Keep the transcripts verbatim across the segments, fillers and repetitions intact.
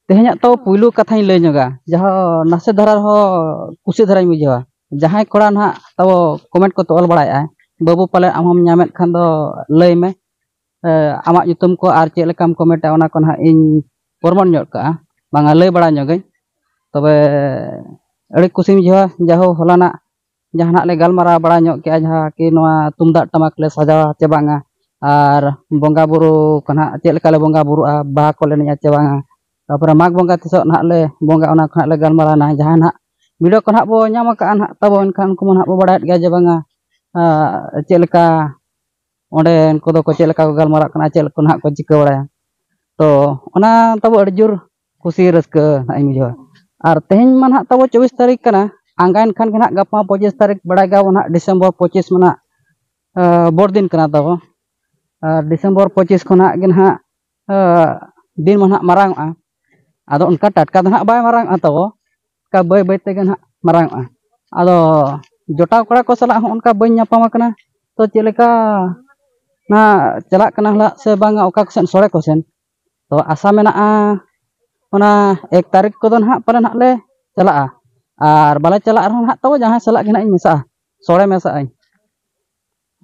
ᱛᱮᱦᱮᱧᱟᱜ ᱛᱚ ᱯᱩᱭᱞᱩ ᱠᱟᱛᱷᱟᱧ ᱞᱟᱹᱭ ᱧᱚᱜᱟ, ᱡᱟᱦᱟᱸ ᱱᱟᱥᱮ ᱫᱷᱟᱨᱟ ᱨᱮᱦᱚᱸ ᱠᱩᱥᱤ ᱫᱷᱟᱨᱟᱧ ᱵᱩᱡᱷᱟᱹᱣᱟ᱾ ᱡᱟᱦᱟᱸᱭ ᱠᱚᱲᱟ ᱱᱟᱦᱟᱜ ᱛᱟᱵᱚ comment ᱠᱚ ᱚᱞ ᱵᱟᱲᱟᱭᱮᱫᱼᱟ, ᱵᱟᱹᱵᱩ ᱯᱟᱞᱮ ᱟᱢ ᱦᱚᱸᱢ ᱧᱟᱢᱮᱫ ᱠᱷᱟᱱ ᱫᱚ ᱞᱟᱹᱭ ᱢᱮ᱾ ᱮ, ᱟᱢᱟᱜ ᱧᱩᱛᱩᱢ ᱠᱚ ᱟᱨ ᱪᱮᱫ ᱞᱮᱠᱟᱢ comment ᱟ, ᱚᱱᱟ ᱠᱚ ᱱᱟᱦᱟᱜ ᱤᱧ ᱯᱨᱚᱢᱟᱱ ᱧᱚᱜ ᱠᱟᱜᱼᱟ, ᱵᱟᱝᱟ ᱞᱟᱹᱭ ᱵᱟᱲᱟ ᱧᱚᱜᱟᱹᱧ᱾ ᱛᱚᱵᱮ ᱟᱹᱰᱤ ᱠᱩᱥᱤᱧ ᱵᱩᱡᱷᱟᱹᱣᱟ, ᱡᱟᱦᱳ ᱦᱚᱞᱟᱱᱟᱜ ᱡᱟᱦᱟᱱᱟᱜ ᱞᱮ ᱜᱟᱞᱢᱟᱨᱟᱣ ᱵᱟᱲᱟ ᱧᱚᱜ ᱠᱮᱜᱼᱟ, ᱡᱟᱦᱟᱸ ᱠᱤ ᱱᱚᱣᱟ ᱛᱩᱢᱫᱟᱜ ᱴᱟᱢᱟᱠ ᱞᱮ ᱥᱟᱡᱟᱣᱟ ᱪᱮ ᱵᱟᱝᱟ, ᱟᱨ ᱵᱚᱸᱜᱟ ᱵᱩᱨᱩ ᱠᱚ ᱱᱟᱦᱟᱜ ᱪᱮᱫ ᱞᱮᱠᱟ ᱞᱮ ᱵᱚᱸᱜᱟ ᱵᱩᱨᱩᱜᱼᱟ, ᱵᱟᱦᱟ ᱠᱚᱞᱮ ᱮᱱᱮᱡᱼᱟ ᱪᱮ ᱵᱟᱝᱟ, ᱛᱟᱨᱯᱚᱨᱮ ᱢᱟᱜᱽ ᱵᱚᱸᱜᱟ ᱛᱤᱥᱚᱜ ᱱᱟᱦᱟᱜ ᱞᱮ ᱵᱚᱸᱜᱟ, ᱚᱱᱟ ᱠᱚ ᱱᱟᱦᱟᱜ ᱞᱮ ᱜᱟᱞᱢᱟᱨᱟᱣ ᱱᱟ᱾ ᱡᱟᱦᱟᱸ ᱱᱟᱦᱟᱜ video ᱠᱚ ᱱᱟᱦᱟᱜ ᱵᱚ ᱧᱟᱢ ᱟᱠᱟᱜᱼᱟ ᱱᱟᱦᱟᱜ ᱛᱟᱵᱚ, ᱮᱱᱠᱷᱟᱱ ᱩᱱᱠᱩ ᱢᱟ ᱱᱟᱦᱟᱜ ᱵᱚ ᱵᱟᱲᱟᱭᱮᱫ ᱜᱮᱭᱟ ᱡᱮ ᱵᱟᱝᱟ, ᱟᱨ ᱪᱮᱫ ᱞᱮᱠᱟ ᱚᱸᱰᱮ ᱩᱱᱠᱩ ᱫᱚᱠᱚ ᱪᱮᱫ ᱞᱮᱠᱟ ᱠᱚ ᱜᱟᱞᱢᱟᱨᱟᱜ ᱠᱟᱱᱟ, ᱪᱮᱫ ᱠᱚ ᱱᱟᱦᱟᱜ ᱠᱚ ᱪᱤᱠᱟᱹ ᱵᱟᱲᱟᱭᱟ᱾ ᱛᱚ ᱚᱱᱟ ᱛᱟᱵᱚ ᱟᱹᱰᱤ ᱡᱳᱨ ᱠᱩᱥᱤ ᱨᱟᱹᱥᱠᱟᱹ ᱱᱟᱦᱟᱜ ᱤᱧ ᱵᱩᱡᱷᱟᱹᱣᱟ᱾ ᱟᱨ ᱛᱮᱦᱮᱧ ᱢᱟ ᱱᱟᱦᱟᱜ ᱛᱟᱵᱚ ᱪᱚᱵᱵᱤᱥ ᱛᱟᱹᱨᱤᱠᱷ ᱠᱟᱱᱟ, ᱟᱸᱜᱟᱭᱮᱱ ᱠᱷᱟᱱ ᱜᱮ ᱱᱟᱦᱟᱜ ᱜᱟᱯᱟ ᱯᱚᱸᱪᱤᱥ ᱛᱟᱹᱨᱤᱠᱷ, ᱵᱟᱲᱟᱭ ᱜᱮᱭᱟ ᱵᱚᱱ ᱱᱟᱦᱟᱜ ᱰᱤᱥᱮᱢᱵᱚᱨ ᱯᱚᱸᱪᱤᱥ ᱢᱟ ᱱᱟᱦᱟᱜ, ᱟᱸ, ᱵᱚᱲ ᱫᱤᱱ ᱠᱟᱱᱟ ᱛᱟᱵᱚ᱾ ᱟᱨ ᱰᱤᱥᱮᱢᱵᱚᱨ ᱯᱚᱸᱪᱤᱥ ᱠᱷᱚᱱᱟᱜ ᱜᱮ ᱱᱟᱦᱟᱜ, ᱟᱸ, ᱫᱤᱱ ᱢᱟ ᱱᱟᱦᱟᱜ ᱢᱟᱨᱟᱝ ᱚᱜᱼᱟ᱾ ᱟᱫᱚ ᱚᱱᱠᱟ ᱴᱟᱴᱠᱟ ᱫᱚ ᱱᱟᱦᱟᱜ ᱵᱟᱭ ᱢᱟᱨᱟᱝ ᱚᱜᱼᱟ ᱛᱟᱵᱚ, ᱚᱱᱠᱟ ᱵᱟᱹᱭ ᱵᱟᱹᱭ ᱛᱮᱜᱮ ᱱᱟᱦᱟᱜ ᱢᱟᱨᱟᱝ ᱚᱜᱼᱟ᱾ ᱟᱫᱚ ᱡᱚᱴᱟᱣ ᱠᱚᱲᱟ ᱠᱚ ᱥᱟᱞᱟᱜ ᱦᱚᱸ ᱚᱱᱠᱟ ᱵᱟᱹᱧ ᱧᱟᱯᱟᱢ ᱟᱠᱟᱱᱟ, ᱛᱚ ᱪᱮᱫ ᱞᱮᱠᱟ ᱱᱟᱦᱟᱜ ᱪᱟᱞᱟᱜ ᱠᱟᱱᱟ ᱱᱟᱦᱟᱜ ᱥᱮ ᱵᱟᱝᱟ ᱚᱠᱟ ᱠᱚᱥᱮᱱ ᱥᱚᱲᱮ ᱠᱚᱥᱮᱱ᱾ ᱛᱚ ᱟᱥᱟ ᱢᱮᱱᱟᱜᱼᱟ ᱚᱱᱟ ᱮᱠ ᱛᱟᱹᱨᱤᱠᱷ ᱠᱚᱫᱚ ᱱᱟᱦᱟᱜ ᱯᱟᱞᱮ ᱱᱟᱦᱟᱜ ᱞᱮ ᱪᱟᱞᱟᱜᱼᱟ, ᱟᱨ ᱵᱟᱞᱮ ᱪᱟᱞᱟᱜ ᱨᱮᱦᱚᱸ ᱱᱟᱦᱟᱜ ᱛᱟᱵᱚ ᱡᱟᱦᱟᱸᱭ ᱥᱟᱞᱟᱜ ᱜᱮ ᱱᱟᱦᱟᱜ ᱤᱧ ᱢᱮᱥᱟᱜᱼᱟ, ᱥᱚᱲᱮ ᱢᱮᱥᱟᱜ ᱟᱹᱧ᱾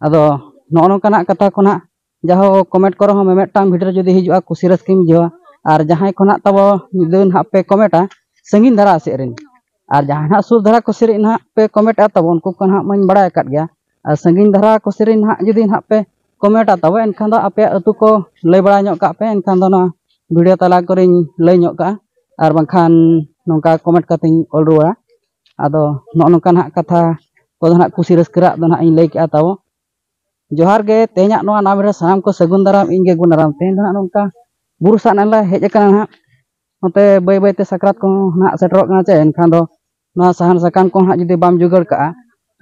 ᱟᱫᱚ ᱱᱚᱜᱼᱚ ᱱᱚᱝᱠᱟᱱᱟᱜ ᱠᱟᱛᱷᱟ ᱠᱚ ᱱᱟᱦᱟᱜ ᱡᱟᱦᱳ comment ᱠᱚᱨᱮ ᱦᱚᱸ ᱢᱤᱢᱤᱫᱴᱟᱝ video ᱡᱩᱫᱤ ᱦᱤᱡᱩᱜᱼᱟ, ᱠᱩᱥᱤ ᱨᱟᱹᱥᱠᱟᱹᱧ ᱵᱩᱡᱷᱟᱹᱣᱟ᱾ ᱟᱨ ᱡᱟᱦᱟᱸᱭ ᱠᱚ ᱱᱟᱦᱟᱜ ᱛᱟᱵᱚ ᱧᱤᱫᱟᱹ ᱱᱟᱦᱟᱜ ᱯᱮ comment ᱟ, ᱥᱟᱺᱜᱤᱧ ᱫᱷᱟᱨᱟ ᱥᱮᱫ ᱨᱮᱱ, ᱟᱨ ᱡᱟᱦᱟᱸᱭ ᱱᱟᱦᱟᱜ ᱥᱩᱨ ᱫᱷᱟᱨᱟ ᱠᱚ ᱥᱮᱫ ᱨᱮᱱ ᱱᱟᱦᱟᱜ ᱯᱮ comment ᱟ ᱛᱟᱵᱚ, ᱩᱱᱠᱩ ᱠᱚ ᱱᱟᱦᱟᱜ ᱢᱟᱧ ᱵᱟᱲᱟᱭ ᱟᱠᱟᱫ ᱜᱮᱭᱟ᱾ ᱟᱨ ᱥᱟᱺᱜᱤᱧ ᱫᱷᱟᱨᱟ ᱠᱚ ᱥᱮᱫ ᱨᱮᱱ ᱱᱟᱦᱟᱜ ᱡᱩᱫᱤ ᱱᱟᱦᱟᱜ ᱯᱮ comment ᱟ ᱛᱟᱵᱚ, ᱮᱱᱠᱷᱟᱱ ᱫᱚ ᱟᱯᱮᱭᱟᱜ ᱟᱹᱛᱩ ᱠᱚ ᱞᱟᱹᱭ ᱵᱟᱲᱟ ᱧᱚᱜ ᱠᱟᱜ ᱯᱮ, ᱮᱱᱠᱷᱟᱱ ᱫᱚ ᱱᱚᱣᱟ video ᱛᱟᱞᱟ ᱠᱚᱨᱮᱧ ᱞᱟᱹᱭ ᱧᱚᱜ ᱠᱟᱜᱼᱟ, ᱟᱨ ᱵᱟᱝᱠᱷᱟᱱ ᱱᱚᱝᱠᱟ comment ᱠᱟᱛᱮᱧ ᱚᱞ ᱨᱩᱣᱟᱹᱲᱟ᱾ ᱟᱫᱚ ᱱᱚᱜᱼᱚ ᱱᱚᱝᱠᱟ ᱱᱟᱦᱟᱜ ᱠᱟᱛᱷᱟ ᱠᱚᱫᱚ ᱱᱟᱦᱟᱜ ᱠᱩᱥᱤ ᱨᱟᱹᱥᱠᱟᱹ ᱨᱮᱭᱟᱜ ᱫᱚ ᱱᱟᱦᱟᱜ ᱤᱧ ᱞᱟᱹᱭ ᱠᱮᱜᱼᱟ ᱛᱟᱵᱚ᱾ ᱡᱚᱦᱟᱨ ᱜᱮ, ᱛᱮᱦᱮᱧᱟᱜ ᱱᱚᱣᱟ ᱱᱟᱣᱟ video ᱨᱮ ᱥᱟᱱᱟᱢ ᱠᱚ ᱥᱟᱹᱜᱩᱱ ᱫᱟᱨᱟᱢ, ᱤᱧ ᱜᱮ ᱜᱩᱱᱟᱨᱟᱢ᱾ ᱛᱮᱦᱮᱧ ᱫᱚ ᱱᱟᱦᱟᱜ ᱱᱚᱝᱠᱟ ᱵᱩᱨᱩ ᱥᱟᱱ ᱞᱮ ᱦᱮᱡ ᱟᱠᱟᱱᱟ ᱱᱟᱦᱟᱜ, ᱱᱚᱛᱮ ᱵᱟᱹᱭ ᱵᱟᱹᱭ ᱛᱮ ᱥᱟᱠᱨᱟᱛ ᱠᱚᱦᱚᱸ ᱱᱟᱦᱟᱜ ᱥᱮᱴᱮᱨᱚᱜ ᱠᱟᱱᱟ ᱪᱮ, ᱮᱱᱠᱷᱟᱱ ᱫᱚ ᱱᱚᱣᱟ ᱥᱟᱦᱟᱱ ᱥᱟᱠᱟᱢ ᱠᱚ ᱱᱟᱦᱟᱜ ᱡᱩᱫᱤ ᱵᱟᱢ ᱡᱳᱜᱟᱲ ᱠᱟᱜᱼᱟ,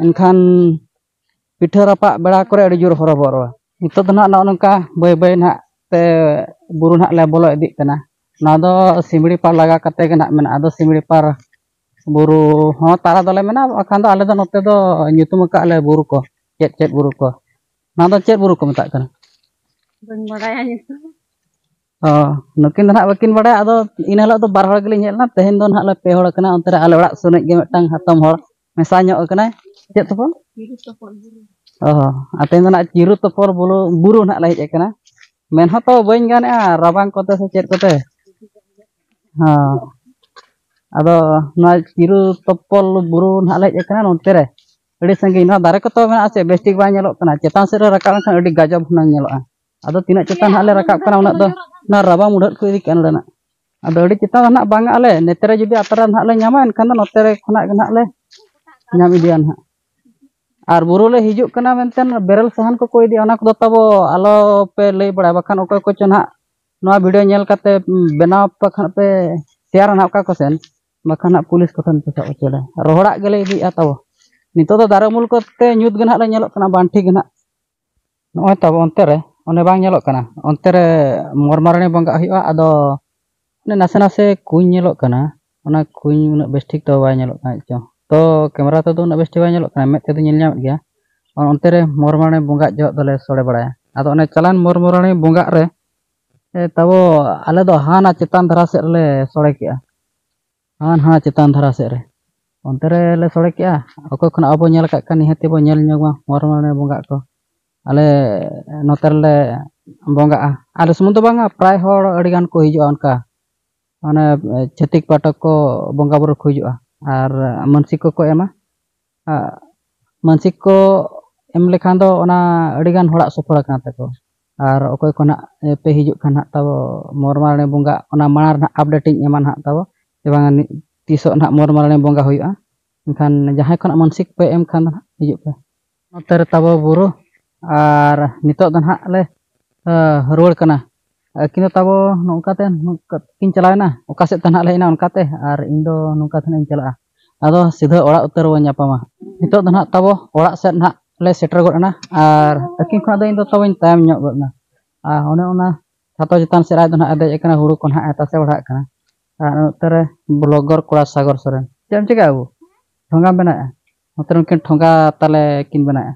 ᱮᱱᱠᱷᱟᱱ ᱯᱤᱴᱷᱟᱹ ᱨᱟᱯᱟᱜ ᱵᱮᱲᱟ ᱠᱚᱨᱮ ᱟᱹᱰᱤ ᱡᱳᱨ ᱦᱚᱨᱚᱵᱚᱨᱚᱜᱼᱟ᱾ ᱱᱤᱛᱚᱜ ᱫᱚ ᱱᱟᱦᱟᱜ ᱱᱚᱜᱼᱚ ᱱᱚᱝᱠᱟ ᱵᱟᱹᱭ ᱵᱟᱹᱭ ᱱᱟᱦᱟᱜ ᱛᱮ ᱵᱩᱨᱩ ᱱᱟᱦᱟᱜ ᱞᱮ ᱵᱚᱞᱚ ᱤᱫᱤᱜ ᱠᱟᱱᱟ᱾ ᱱᱚᱣᱟ ᱫᱚ ᱥᱤᱢᱲᱤ ᱯᱟᱲ ᱞᱟᱜᱟ ᱠᱟᱛᱮ ᱜᱮ ᱱᱟᱦᱟᱜ ᱢᱮᱱᱟᱜᱼᱟ᱾ ᱟᱫᱚ ᱥᱤᱢᱲᱤ ᱯᱟᱲ ᱵᱩᱨᱩ ᱦᱚᱸ ᱛᱟᱞᱟ ᱫᱚᱞᱮ ᱢᱮᱱᱟ, ᱵᱟᱠᱷᱟᱱ ᱫᱚ ᱟᱞᱮ ᱫᱚ ᱱᱚᱛᱮ ᱫᱚ ᱧᱩᱛᱩᱢ ᱟᱠᱟᱫ ᱞᱮ ᱵᱩᱨᱩ ᱠᱚ, ᱪᱮᱫ ᱪᱮᱫ ᱵᱩᱨᱩ ᱠᱚ᱾ ᱱᱚᱣᱟ ᱫᱚ ᱪᱮᱫ ᱵᱩᱨᱩ ᱠᱚ ᱢᱮᱛᱟᱜ ᱠᱟᱱᱟ? ᱵᱟᱹᱧ ᱵᱟᱲᱟᱭᱟ ᱧᱩᱛᱩᱢ᱾ ᱚ, ᱱᱩᱠᱤᱱ ᱫᱚ ᱱᱟᱦᱟᱜ ᱵᱟᱹᱠᱤᱱ ᱵᱟᱲᱟᱭᱟ᱾ ᱟᱫᱚ ᱤᱱᱟᱹ ᱦᱤᱞᱳᱜ ᱫᱚ ᱵᱟᱨ ᱦᱚᱲ ᱜᱮᱞᱤᱧ ᱦᱮᱡ ᱞᱮᱱᱟ, ᱛᱮᱦᱮᱧ ᱫᱚ ᱱᱟᱦᱟᱜ ᱞᱮ ᱯᱮ ᱦᱚᱲ ᱠᱟᱱᱟ᱾ ᱚᱱᱛᱮ ᱨᱮ ᱟᱞᱮ ᱚᱲᱟᱜ ᱥᱩᱨ ᱨᱤᱡ ᱜᱮ ᱢᱤᱫᱴᱟᱝ ᱦᱟᱛᱚᱢ ᱦᱚᱲ ᱢᱮᱥᱟ ᱧᱚᱜ ᱠᱟᱱᱟᱭ᱾ ᱪᱮᱫ ᱛᱟᱯᱚᱞ? ᱚ, ᱟᱨ ᱛᱮᱦᱮᱧ ᱫᱚ ᱱᱟᱦᱟᱜ ᱪᱤᱨᱩ ᱛᱚᱯᱚᱞ ᱵᱩᱨᱩ, ᱵᱩᱨᱩ ᱱᱟᱦᱟᱜ ᱞᱮ ᱦᱮᱡ ᱟᱠᱟᱱᱟ᱾ ᱢᱮᱱ ᱦᱚᱸᱛᱚ ᱵᱟᱹᱧ ᱜᱟᱱᱮᱜᱼᱟ, ᱨᱟᱵᱟᱝ ᱠᱚᱛᱮ ᱥᱮ ᱪᱮᱫ ᱠᱚᱛᱮ᱾ ᱦᱚᱸ, ᱟᱫᱚ ᱱᱚᱣᱟ ᱪᱤᱨᱩ ᱛᱚᱯᱚᱞ ᱵᱩᱨᱩ ᱱᱟᱦᱟᱜ ᱞᱮ ᱦᱮᱡ ᱟᱠᱟᱱᱟ ᱱᱚᱱᱛᱮ ᱨᱮ᱾ ᱟᱹᱰᱤ ᱥᱟᱺᱜᱤᱧ, ᱱᱚᱣᱟ ᱫᱟᱨᱮ ᱠᱚᱛᱚ ᱢᱮᱱᱟᱜᱼᱟ ᱥᱮ, ᱵᱮᱥ ᱴᱷᱤᱠ ᱵᱟᱭ ᱧᱮᱞᱚᱜ ᱠᱟᱱᱟ᱾ ᱪᱮᱛᱟᱱ ᱥᱮᱫ ᱨᱮ ᱨᱟᱠᱟᱵ ᱞᱮᱱᱠᱷᱟᱱ ᱟᱹᱰᱤ ᱜᱟᱡᱚᱵ ᱦᱩᱱᱟᱹᱝ ᱧᱮᱞᱚᱜᱼᱟ᱾ ᱟᱫᱚ ᱛᱤᱱᱟᱹᱜ ᱪᱮᱛᱟᱱ ᱦᱟᱸᱜ ᱞᱮ ᱨᱟᱠᱟᱵ ᱠᱟᱱᱟ, ᱩᱱᱟᱹᱜ ᱫᱚ ᱚᱱᱟ ᱨᱟᱵᱟᱝ ᱢᱩᱰᱷᱟᱹᱫ ᱠᱚ ᱤᱫᱤ ᱠᱮᱜᱼᱟ ᱱᱚᱸᱰᱮᱱᱟᱜ᱾ ᱟᱫᱚ ᱟᱹᱰᱤ ᱪᱮᱛᱟᱱ ᱨᱮ ᱱᱟᱦᱟᱜ ᱵᱟᱝ ᱟᱞᱮ, ᱱᱚᱛᱮ ᱨᱮ ᱡᱩᱫᱤ ᱟᱛᱨᱟ ᱱᱟᱦᱟᱜ ᱞᱮ ᱧᱟᱢᱟ, ᱮᱱᱠᱷᱟᱱ ᱫᱚ ᱱᱚᱛᱮ ᱨᱮ ᱠᱷᱚᱱᱟᱜ ᱜᱮ ᱱᱟᱦᱟᱜ ᱞᱮ ᱧᱟᱢ ᱤᱫᱤᱭᱟ ᱱᱟᱦᱟᱜ᱾ ᱟᱨ ᱵᱩᱨᱩ ᱞᱮ ᱦᱤᱡᱩᱜ ᱠᱟᱱᱟ ᱢᱮᱱᱛᱮ ᱵᱮᱨᱮᱞ ᱥᱟᱦᱟᱱ ᱠᱚᱠᱚ ᱤᱫᱤᱭᱟ, ᱚᱱᱟ ᱠᱚᱫᱚ ᱛᱟᱵᱚ ᱟᱞᱚ ᱯᱮ ᱞᱟᱹᱭ ᱵᱟᱲᱟᱭᱟ, ᱵᱟᱠᱷᱟᱱ ᱚᱠᱚᱭ ᱠᱚᱪᱚ ᱱᱟᱦᱟᱜ ᱱᱚᱣᱟ ᱵᱷᱤᱰᱤᱭᱳ ᱧᱮᱞ ᱠᱟᱛᱮ ᱵᱮᱱᱟᱣ ᱯᱮ ᱠᱷᱟᱱ ᱯᱮ ᱥᱮᱭᱟᱨᱟ ᱱᱟᱦᱟᱜ ᱚᱠᱟ ᱠᱚᱥᱮᱱ, ᱵᱟᱠᱷᱟᱱ ᱱᱟᱦᱟᱜ ᱯᱩᱞᱤᱥ ᱠᱚᱴᱷᱮᱱ ᱯᱮ ᱥᱟᱵ ᱦᱚᱪᱚ ᱞᱮᱭᱟ᱾ ᱨᱚᱦᱚᱲᱟᱜ ᱜᱮᱞᱮ ᱤᱫᱤᱭᱮᱫᱼᱟ ᱛᱟᱵᱚ᱾ ᱱᱤᱛᱚᱜ ᱫᱚ ᱫᱟᱨᱮ ᱩᱢᱩᱞ ᱠᱚᱛᱮ ᱧᱩᱛ ᱜᱮ ᱱᱟᱦᱟᱜ ᱞᱮ ᱧᱮᱞᱚᱜ ᱠᱟᱱᱟ, ᱵᱟᱝ ᱴᱷᱤᱠ ᱜᱮ ᱱᱟᱦᱟᱜ᱾ ᱱᱚᱜᱼᱚᱭ ᱛᱟᱵᱚ ᱚᱱᱛᱮ ᱨᱮ, ᱚᱱᱮ ᱵᱟᱝ ᱧᱮᱞᱚᱜ ᱠᱟᱱᱟ, ᱚᱱᱛᱮ ᱨᱮ ᱢᱚᱨᱢᱟᱨᱟᱹᱱᱤ ᱵᱚᱸᱜᱟᱜ ᱦᱩᱭᱩᱜᱼᱟ᱾ ᱟᱫᱚ ᱚᱱᱮ ᱱᱟᱥᱮ ᱱᱟᱥᱮ ᱠᱩᱧ ᱧᱮᱞᱚᱜ ᱠᱟᱱᱟ, ᱚᱱᱟ ᱠᱩᱧ ᱩᱱᱟᱹᱜ ᱵᱮᱥ ᱴᱷᱤᱠ ᱫᱚ ᱵᱟᱭ ᱧᱮᱞᱚᱜ ᱠᱟᱱᱟ ᱪᱚ᱾ ᱛᱚ ᱠᱮᱢᱮᱨᱟ ᱛᱮᱫᱚ ᱩᱱᱟᱹᱜ ᱵᱮᱥ ᱴᱷᱤᱠ ᱵᱟᱭ ᱧᱮᱞᱚᱜ ᱠᱟᱱᱟ, ᱢᱮᱫ ᱛᱮᱫᱚ ᱧᱮᱞ ᱧᱟᱢᱮᱫ ᱜᱮᱭᱟ᱾ ᱟᱨ ᱚᱱᱛᱮ ᱨᱮ ᱢᱚᱨᱢᱟᱨᱟᱹᱱᱤ ᱵᱚᱸᱜᱟᱜ ᱡᱚᱦᱚᱜ ᱫᱚᱞᱮ ᱥᱚᱲᱮ ᱵᱟᱲᱟᱭᱟ᱾ ᱟᱫᱚ ᱚᱱᱮ ᱪᱟᱞᱟᱱ ᱢᱚᱨᱢᱟᱨᱟᱹᱱᱤ ᱵᱚᱸᱜᱟᱜ ᱨᱮ, ᱮ, ᱛᱟᱵᱚ ᱟᱞᱮ ᱫᱚ ᱦᱟᱱᱟ ᱪᱮᱛᱟᱱ ᱫᱷᱟᱨᱟ ᱥᱮᱫ ᱨᱮᱞᱮ ᱥᱚᱲᱮ ᱠᱮᱜᱼᱟ᱾ ᱦᱟᱱ ᱦᱟᱱᱟ ᱪᱮᱛᱟᱱ ᱫᱷᱟᱨᱟ ᱥᱮᱫ ᱨᱮ, ᱚᱱᱛᱮ ᱨᱮᱞᱮ ᱥᱚᱲᱮ ᱠᱮᱜᱼᱟ᱾ ᱚᱠᱚᱭ ᱠᱷᱚᱱᱟᱜ ᱵᱟᱵᱚ ᱧᱮᱞ ᱟᱠᱟᱫ ᱠᱷᱟᱱ ᱱᱤᱦᱟᱹᱛᱤ ᱵᱚ ᱧᱮᱞ ᱧᱚᱜᱟ ᱢᱚᱨᱢᱟᱨᱟᱹᱱᱤ ᱵᱚᱸᱜᱟᱜ ᱠᱚ᱾ ᱟᱞᱮ ᱱᱚᱛᱮ ᱨᱮᱞᱮ ᱵᱚᱸᱜᱟᱜᱼᱟ᱾ ᱟᱞᱮ ᱥᱩᱢᱩᱝ ᱫᱚ ᱵᱟᱝᱟ, ᱯᱨᱟᱭ ᱦᱚᱲ ᱟᱹᱰᱤ ᱜᱟᱱ ᱠᱚ ᱦᱤᱡᱩᱜᱼᱟ ᱚᱱᱠᱟ᱾ ᱚᱱᱮ ᱪᱷᱟᱹᱛᱤᱠ ᱯᱟᱦᱴᱟ ᱠᱚ ᱵᱚᱸᱜᱟ ᱵᱩᱨᱩ ᱠᱚ ᱦᱤᱡᱩᱜᱼᱟ ᱟᱨ ᱢᱟᱹᱱᱥᱤᱠ ᱠᱚᱠᱚ ᱮᱢᱟ᱾ ᱟᱨ ᱢᱟᱹᱱᱥᱤᱠ ᱠᱚ ᱮᱢ ᱞᱮᱠᱷᱟᱱ ᱫᱚ ᱚᱱᱟ ᱟᱹᱰᱤ ᱜᱟᱱ ᱦᱚᱲᱟᱜ ᱥᱚᱯᱷᱚᱞ ᱟᱠᱟᱱ ᱛᱟᱠᱚ᱾ ᱟᱨ ᱚᱠᱚᱭ ᱠᱚ ᱱᱟᱦᱟᱜ ᱯᱮ ᱦᱤᱡᱩᱜ ᱠᱷᱟᱱ ᱱᱟᱦᱟᱜ ᱛᱟᱵᱚ ᱢᱚᱨᱢᱟᱨᱟᱹᱱᱤ ᱵᱚᱸᱜᱟ, ᱚᱱᱟ ᱢᱟᱲᱟᱝ ᱨᱮ ᱱᱟᱦᱟᱜ ᱟᱯᱰᱮᱴ ᱤᱧ ᱮᱢᱟ ᱱᱟᱦᱟᱜ ᱛᱟᱵᱚ, ᱡᱮ ᱵᱟᱝᱟ ᱱᱤ-, ᱛᱤᱥᱚᱜ ᱱᱟᱦᱟᱜ ᱢᱚᱨᱢᱟᱨᱟᱹᱱᱤ ᱵᱚᱸᱜᱟ ᱦᱩᱭᱩᱜᱼᱟ᱾ ᱮᱱᱠᱷᱟᱱ ᱡᱟᱦᱟᱸᱭ ᱠᱷᱚᱱᱟᱜ ᱢᱟᱹᱱᱥᱤᱠ ᱯᱮ ᱮᱢ ᱠᱷᱟᱱ ᱫᱚ ᱱᱟᱦᱟᱜ ᱦᱤᱡᱩᱜ ᱯᱮ᱾ ᱱᱚᱛᱮ ᱨᱮ ᱛᱟᱵᱚ ᱵᱩᱨᱩ, ᱟᱨ ᱱᱤᱛᱚᱜ ᱫᱚ ᱱᱟᱦᱟᱜ ᱞᱮ, ᱮ, ᱨᱩᱣᱟᱹᱲ ᱠᱟᱱᱟ᱾ ᱟᱹᱠᱤᱱ ᱫᱚ ᱛᱟᱵᱚ ᱱᱚᱝᱠᱟ ᱛᱮ, ᱱᱚᱝᱠᱟ ᱠᱤᱱ ᱪᱟᱞᱟᱣ ᱮᱱᱟ, ᱚᱠᱟ ᱥᱮᱫ ᱛᱮ ᱱᱟᱦᱟᱜ ᱞᱮ ᱦᱮᱡ ᱮᱱᱟ ᱚᱱᱠᱟ ᱛᱮ, ᱟᱨ ᱤᱧ ᱫᱚ ᱱᱚᱝᱠᱟ ᱛᱮ ᱱᱟᱦᱟᱜ ᱤᱧ ᱪᱟᱞᱟᱜᱼᱟ᱾ ᱟᱫᱚ ᱥᱤᱫᱷᱟᱹ ᱚᱲᱟᱜ ᱩᱛᱟᱹᱨ ᱵᱚᱱ ᱧᱟᱯᱟᱢᱟ᱾ ᱱᱤᱛᱚᱜ ᱫᱚ ᱱᱟᱦᱟᱜ ᱛᱟᱵᱚ ᱚᱲᱟᱜ ᱥᱮᱫ ᱱᱟᱦᱟᱜ ᱞᱮ ᱥᱮᱴᱮᱨ ᱜᱚᱫ ᱮᱱᱟ, ᱟᱨ ᱟᱹᱠᱤᱱ ᱠᱷᱚᱱᱟᱜ ᱫᱚ ᱤᱧ ᱫᱚ ᱛᱟᱵᱚᱧ ᱛᱟᱭᱚᱢ ᱧᱚᱜ ᱜᱚᱫ ᱮᱱᱟ᱾ ᱟᱨ ᱚᱱᱮ ᱚᱱᱟ ᱪᱷᱟᱛᱟ ᱪᱮᱛᱟᱱ ᱥᱮᱫ ᱟᱡ ᱫᱚ ᱱᱟᱦᱟᱜ ᱮ ᱫᱮᱡ ᱟᱠᱟᱱᱟ, ᱦᱩᱲᱩ ᱠᱚ ᱱᱟᱦᱟᱜ ᱮ ᱛᱟᱥᱮ ᱵᱟᱲᱟᱜ ᱠᱟᱱᱟ᱾ ᱟᱨ ᱱᱚᱛᱮ ᱨᱮ ᱵᱞᱚᱜᱟᱨ ᱠᱚᱲᱟ ᱥᱟᱜᱚᱨ ᱥᱚᱨᱮᱱ, ᱪᱮᱫ ᱮᱢ ᱪᱤᱠᱟᱹᱭᱟ ᱵᱟᱹᱵᱩ? ᱴᱷᱚᱸᱜᱟᱢ ᱵᱮᱱᱟᱣᱮᱫᱼᱟ? ᱱᱚᱛᱮ ᱨᱮ ᱩᱱᱠᱤᱱ ᱴᱷᱚᱸᱜᱟ ᱛᱟᱞᱮ ᱠᱤᱱ ᱵᱮᱱᱟᱣᱮᱫᱼᱟ᱾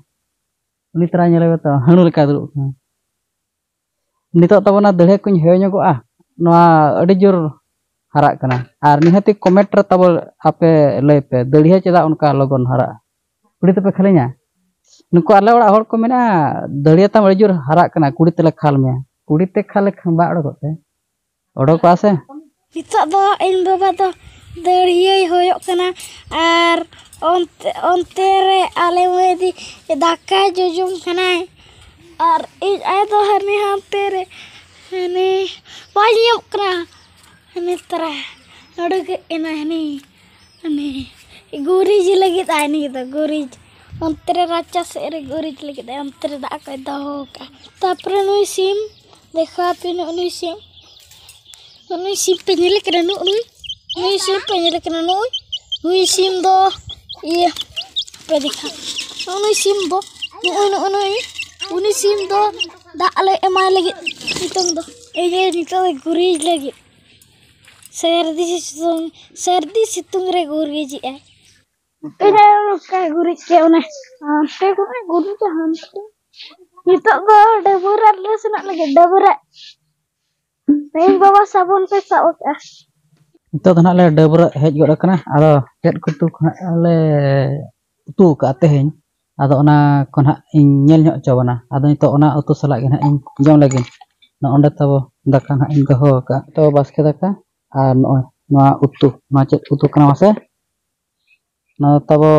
ᱩᱱᱤ ᱛᱟᱨᱟ ᱧᱮᱞᱮ ᱢᱮ ᱛᱚ, ᱦᱟᱹᱬᱩ ᱞᱮᱠᱟᱭ ᱫᱩᱲᱩᱵ ᱠᱟᱱᱟ᱾ ᱱᱤᱛᱚᱜ ᱛᱟᱵᱚᱱᱟ ᱫᱟᱹᱲᱦᱤᱭᱟᱹ ᱠᱚᱧ ᱦᱮᱣ ᱧᱚᱜᱚᱜᱼᱟ᱾ ᱱᱚᱣᱟ ᱟᱹᱰᱤ ᱡᱳᱨ ᱦᱟᱨᱟᱜ ᱠᱟᱱᱟ᱾ ᱟᱨ ᱱᱤᱦᱟᱹᱛᱤ ᱠᱚᱢᱮᱱᱴ ᱨᱮ ᱛᱟᱵᱚ ᱟᱯᱮ ᱞᱟᱹᱭ ᱯᱮ, ᱫᱟᱹᱲᱦᱤᱭᱟᱹ ᱪᱮᱫᱟᱜ ᱚᱱᱠᱟ ᱞᱚᱜᱚᱱ ᱦᱟᱨᱟᱜᱼᱟ? ᱠᱩᱲᱤ ᱛᱮᱯᱮ ᱠᱷᱟᱹᱞᱤᱧᱟ? ᱱᱩᱠᱩ ᱟᱞᱮ ᱚᱲᱟᱜ ᱦᱚᱲ ᱠᱚ ᱢᱮᱱᱟ, ᱫᱟᱹᱲᱦᱤᱭᱟᱹ ᱛᱟᱢ ᱟᱹᱰᱤ ᱡᱳᱨ ᱦᱟᱨᱟᱜ ᱠᱟᱱᱟ, ᱠᱩᱲᱤ ᱛᱮᱞᱮ ᱠᱷᱟᱞ ᱢᱮᱭᱟ᱾ ᱠᱩᱲᱤ ᱛᱮ ᱠᱷᱟᱞ ᱞᱮᱠᱷᱟᱱ ᱵᱟᱝ ᱚᱰᱚᱠᱚᱜ ᱛᱮ? ᱚᱰᱚᱠᱚᱜᱼᱟ ᱥᱮ? ᱱᱤᱛᱚᱜ ᱫᱚ ᱤᱧ ᱵᱟᱵᱟ ᱫᱚ ᱫᱟᱹᱲᱦᱤᱭᱟᱹᱭ ᱦᱚᱭᱚᱜ ᱠᱟᱱᱟ, ᱟᱨ ᱚᱱᱛᱮ, ᱚᱱᱛᱮ ᱨᱮ ᱟᱞᱮ ᱢᱟᱹᱭ ᱫᱤ ᱫᱟᱠᱟᱭ ᱡᱚᱡᱚᱢ ᱠᱟᱱᱟᱭ, ᱟᱨ ᱤᱧ ᱟᱭᱳ ᱫᱚ ᱦᱟᱹᱱᱤ ᱦᱟᱱᱛᱮ ᱨᱮ, ᱦᱟᱹᱱᱤ ᱵᱟᱭ ᱧᱟᱢᱚᱜ ᱠᱟᱱᱟ, ᱦᱟᱹᱱᱤ ᱛᱟᱨᱟ ᱩᱰᱩᱠᱮᱫ ᱮᱱᱟᱭ ᱦᱟᱹᱱᱤ, ᱦᱟᱹᱱᱤ ᱜᱩᱨᱤᱡ ᱞᱟᱹᱜᱤᱫ ᱟᱭ ᱱᱤᱭᱟᱹ ᱫᱚ ᱜᱩᱨᱤᱡ᱾ ᱚᱱᱛᱮ ᱨᱮ ᱨᱟᱪᱟ ᱥᱮᱫ ᱨᱮ ᱜᱩᱨᱤᱡ ᱞᱟᱹᱜᱤᱫ ᱟᱭ, ᱚᱱᱛᱮ ᱨᱮ ᱫᱟᱜ ᱠᱚᱭ ᱫᱚᱦᱚ ᱠᱟᱜᱼᱟ᱾ ᱛᱟᱨᱯᱚᱨᱮ ᱱᱩᱭ ᱥᱤᱢ, ᱫᱮᱠᱷᱟᱣ ᱟᱯᱮ ᱱᱩᱜᱼᱩ ᱱᱩᱭ ᱥᱤᱢ, ᱱᱩᱜᱼᱩ ᱱᱩᱭ ᱥᱤᱢ ᱯᱮ ᱧᱮᱞᱮ ᱠᱟᱱᱟ, ᱱᱩᱜᱼᱩ ᱱᱩᱭ, ᱱᱩᱭ ᱥᱤᱢ ᱯᱮ ᱧᱮᱞᱮ ᱠᱟᱱᱟ, ᱱᱩᱜᱼᱩᱭ, ᱱᱩᱭ ᱥᱤᱢ ᱫᱚ ᱤᱭᱟᱹ ᱯᱮ ᱫᱮᱠᱷᱟ, ᱱᱩᱜᱼᱩ ᱱᱩᱭ ᱥᱤᱢ ᱫᱚ, ᱱᱩᱜᱼᱩᱭ, ᱱᱩᱜᱼᱩ ᱱᱩᱭ, ᱩᱱᱤ ᱥᱤᱢ ᱫᱚ ᱫᱟᱜ ᱞᱮ ᱮᱢᱟᱭ ᱞᱟᱹᱜᱤᱫ ᱱᱤᱛᱚᱝ ᱫᱚ, ᱤᱭᱟᱹ ᱱᱤᱛᱚᱜ ᱫᱚ ᱜᱩᱨᱤᱡ ᱞᱟᱹᱜᱤᱫ᱾ ᱥᱟᱹᱨᱫᱤ ᱥᱤᱛᱩᱝ, ᱥᱟᱹᱨᱫᱤ ᱥᱤᱛᱩᱝ ᱨᱮ ᱜᱩᱨᱤᱡᱮᱜᱼᱟᱭ᱾ ᱤᱧ ᱦᱚᱸ ᱱᱚᱝᱠᱟ ᱜᱩᱨᱤᱡ ᱠᱮᱫ ᱚᱱᱮ ᱦᱟᱱᱛᱮ ᱠᱷᱚᱱᱮ ᱜᱩᱨᱤᱡᱟ ᱦᱟᱱᱛᱮ᱾ ᱱᱤᱛᱚᱜ ᱫᱚ ᱰᱟᱹᱵᱨᱟᱹᱜ ᱞᱮ ᱥᱮᱱᱚᱜ ᱞᱟᱹᱜᱤᱫ, ᱰᱟᱹᱵᱨᱟᱹᱜ᱾ ᱛᱮᱦᱮᱧ ᱵᱟᱵᱟ ᱥᱟᱵᱚᱱ ᱯᱮ ᱥᱟᱵ ᱟᱠᱟᱫᱼᱟ᱾ ᱱᱤᱛᱚᱜ ᱫᱚ ᱱᱟᱦᱟᱜ ᱞᱮ ᱰᱟᱹᱵᱽᱨᱟᱹᱜ ᱦᱮᱡ ᱜᱚᱫ ᱟᱠᱟᱱᱟ᱾ ᱟᱫᱚ ᱪᱮᱫ ᱠᱚ ᱩᱛᱩ ᱠᱚ ᱱᱟᱦᱟᱜ ᱞᱮ ᱩᱛᱩ ᱟᱠᱟᱫᱼᱟ ᱛᱮᱦᱮᱧ, ᱟᱫᱚ ᱚᱱᱟ ᱠᱚ ᱱᱟᱦᱟᱜ ᱤᱧ ᱧᱮᱞ ᱧᱚᱜ ᱦᱚᱪᱚ ᱵᱚᱱᱟ᱾ ᱟᱫᱚ ᱱᱤᱛᱚᱜ ᱚᱱᱟ ᱩᱛᱩ ᱥᱟᱞᱟᱜ ᱜᱮ ᱱᱟᱦᱟᱜ ᱤᱧ ᱡᱚᱢ ᱞᱟᱹᱜᱤᱫ᱾ ᱱᱚᱜᱼᱚ ᱱᱚᱰᱮ ᱛᱟᱵᱚ ᱫᱟᱠᱟ ᱱᱟᱦᱟᱜ ᱤᱧ ᱫᱚᱦᱚ ᱟᱠᱟᱫᱼᱟ, ᱛᱚ ᱵᱟᱥᱠᱮ ᱫᱟᱠᱟ᱾ ᱟᱨ ᱱᱚᱜᱼᱚᱭ ᱱᱚᱣᱟ ᱩᱛᱩ, ᱱᱚᱣᱟ ᱪᱮᱫ ᱩᱛᱩ ᱠᱟᱱᱟ ᱢᱟᱥᱮ? ᱱᱚᱣᱟ ᱛᱟᱵᱚ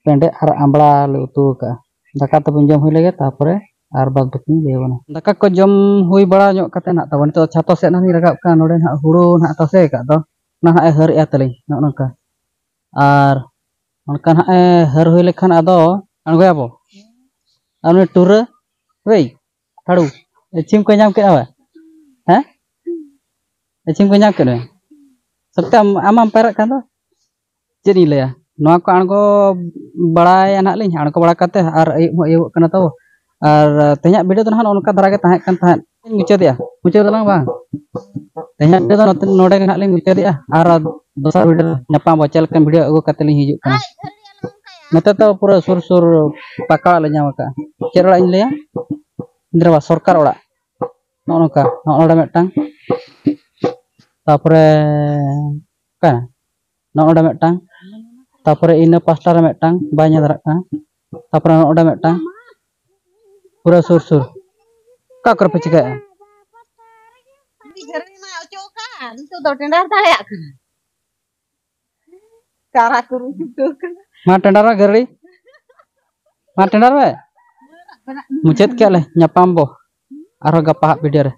ᱯᱮᱸᱰᱮ ᱟᱨ ᱟᱢᱵᱽᱲᱟ ᱞᱮ ᱩᱛᱩ ᱟᱠᱟᱫᱼᱟ᱾ ᱫᱟᱠᱟ ᱛᱟᱵᱚᱱ ᱡᱚᱢ ᱦᱩᱭ ᱞᱮᱜᱮ, ᱛᱟᱨᱯᱚᱨᱮ ᱟᱨ ᱵᱟᱫᱽ ᱵᱟᱹᱠᱤᱧ ᱞᱟᱹᱭ ᱟᱵᱚᱱᱟ᱾ ᱫᱟᱠᱟ ᱠᱚ ᱡᱚᱢ ᱦᱩᱭ ᱵᱟᱲᱟ ᱧᱚᱜ ᱠᱟᱛᱮ ᱱᱟᱦᱟᱜ ᱛᱟᱵᱚᱱ ᱱᱤᱛᱚᱜ ᱪᱷᱟᱛᱟ ᱥᱮᱫ ᱱᱟᱦᱟᱜ ᱞᱤᱧ ᱨᱟᱠᱟᱵ ᱠᱟᱱᱟ᱾ ᱱᱚᱰᱮ ᱱᱟᱦᱟᱜ ᱦᱩᱲᱩ ᱱᱟᱦᱟᱜ ᱛᱟᱥᱮ ᱟᱠᱟᱫ ᱫᱚ, ᱚᱱᱟ ᱱᱟᱦᱟᱜ ᱮ ᱦᱟᱹᱨ ᱮᱜᱼᱟ ᱛᱟᱹᱞᱤᱧ ᱱᱚᱜᱼᱚ ᱱᱚᱝᱠᱟ᱾ ᱟᱨ ᱚᱱᱠᱟ ᱱᱟᱦᱟᱜ ᱮ ᱦᱟᱹᱨ ᱦᱩᱭ ᱞᱮᱠᱷᱟᱱ ᱟᱫᱚ ᱟᱬᱜᱚᱭᱟᱵᱚ᱾ ᱟᱨ ᱩᱱᱤ ᱴᱩᱨᱟᱹ, ᱦᱳᱭ, ᱦᱟᱲᱩ, ᱮ, ᱪᱷᱤᱢ ᱠᱚ ᱧᱟᱢ ᱠᱮᱫᱼᱟ ᱵᱟ? ᱦᱮᱸ? ᱮ, ᱪᱷᱤᱢ ᱠᱚ ᱧᱟᱢ ᱠᱮᱫ ᱢᱮ? ᱥᱚᱠᱛᱮ ᱟᱢ, ᱟᱢ ᱢᱟᱢ ᱯᱟᱭᱨᱟᱜ ᱠᱟᱱ ᱫᱚ? ᱪᱮᱫ ᱤᱧ ᱞᱟᱹᱭᱟ? ᱱᱚᱣᱟ ᱠᱚ ᱟᱬᱜᱚ ᱵᱟᱲᱟᱭᱟ ᱱᱟᱦᱟᱜ ᱞᱤᱧ, ᱟᱬᱜᱚ ᱵᱟᱲᱟ ᱠᱟᱛᱮ ᱟᱨ ᱟᱹᱭᱩᱵ ᱦᱚᱸ ᱟᱹᱭᱩᱵᱚᱜ ᱠᱟᱱᱟ ᱛᱚ᱾ ᱟᱨ ᱛᱮᱦᱮᱧᱟᱜ ᱵᱷᱤᱰᱤᱭᱳ ᱫᱚ ᱱᱟᱦᱟᱜ ᱱᱚᱜᱼᱚ ᱱᱚᱝᱠᱟ ᱫᱷᱟᱨᱟ ᱜᱮ ᱛᱟᱦᱮᱸ ᱠᱟᱱ ᱛᱟᱦᱮᱸᱫ᱾ ᱢᱩᱪᱟᱹᱫᱮᱜᱼᱟ, ᱢᱩᱪᱟᱹᱫ ᱫᱚᱞᱟᱝ ᱵᱟᱝ? ᱛᱮᱦᱮᱧᱟᱜ ᱵᱷᱤᱰᱤᱭᱳ ᱫᱚ ᱱᱚᱛᱮ, ᱱᱚᱰᱮ ᱜᱮ ᱱᱟᱦᱟᱜ ᱞᱤᱧ ᱢᱩᱪᱟᱹᱫᱮᱜᱼᱟ᱾ ᱟᱨ ᱫᱚᱥᱟᱨ ᱵᱷᱤᱰᱤᱭᱳ ᱨᱮ ᱧᱟᱯᱟᱢ ᱟᱵᱚ, ᱪᱮᱫ ᱞᱮᱠᱟᱱ ᱵᱷᱤᱰᱤᱭᱳ ᱟᱹᱜᱩ ᱠᱟᱛᱮ ᱞᱤᱧ ᱦᱤᱡᱩᱜ ᱠᱟᱱᱟ᱾ ᱱᱚᱛᱮ ᱫᱚ ᱯᱩᱨᱟᱹ ᱥᱩᱨ ᱥᱩᱨ ᱯᱟᱠᱟ ᱚᱲᱟᱜ ᱞᱮ ᱧᱟᱢ ᱟᱠᱟᱫᱼᱟ᱾ ᱪᱮᱫ ᱚᱲᱟᱜ ᱤᱧ ᱞᱟᱹᱭᱟ? ᱤᱱᱫᱨᱟᱵᱟᱥ, ᱥᱚᱨᱠᱟᱨ ᱚᱲᱟᱜ᱾ ᱱᱚᱜᱼᱚ ᱱᱚᱝᱠᱟ, ᱱᱚᱜᱼᱚ ᱱᱚᱰᱮ ᱢᱤᱫᱴᱟᱝ, ᱛᱟᱯᱚᱨᱮ ᱚᱠᱟ ᱱᱚᱜᱼᱚ ᱱᱚᱰᱮ ᱢᱤᱫᱴᱟᱝ, ᱛᱟᱯᱚᱨᱮ ᱤᱱᱟᱹ ᱯᱟᱥᱴᱟ ᱨᱮ ᱢᱤᱫᱴᱟᱝ ᱵᱟᱭ ᱧᱮᱞ ᱫᱟᱲᱮᱭᱟᱜ ᱠᱟᱱᱟ, ᱛᱟᱯᱚᱨᱮ ᱱᱚᱜᱼᱚ ᱱᱚᱰᱮ ᱢᱤᱫᱴᱟᱝ, ᱯᱩᱨᱟᱹ ᱥᱩᱨ ᱥᱩᱨ᱾ ᱚᱠᱟ ᱠᱚᱨᱮ ᱯᱮ ᱪᱤᱠᱟᱹᱭᱮᱫᱼᱟ? ᱟᱹᱰᱤ ᱡᱷᱟᱹᱞ ᱨᱮᱢᱟ ᱚᱪᱚᱜ ᱟᱠᱟᱱ, ᱱᱤᱛᱚᱜ ᱫᱚ ᱴᱮᱸᱰᱟᱨ ᱫᱟᱲᱮᱭᱟᱜ ᱠᱟᱱᱟ᱾ ᱪᱟᱨᱟ ᱠᱚ ᱨᱩ ᱪᱩᱴᱟᱹᱣ ᱠᱟᱱᱟ᱾ ᱢᱟ ᱴᱮᱸᱰᱟᱨ ᱢᱮ ᱜᱟᱹᱨᱤ, ᱢᱟ ᱴᱮᱸᱰᱟᱨ ᱢᱮ᱾ ᱢᱩᱪᱟᱹᱫ ᱠᱮᱫ ᱞᱮ, ᱧᱟᱯᱟᱢ ᱵᱚ ᱟᱨᱦᱚᱸ ᱜᱟᱯᱟ ᱦᱟᱸᱜ ᱵᱷᱤᱰᱤᱭᱳ ᱨᱮ᱾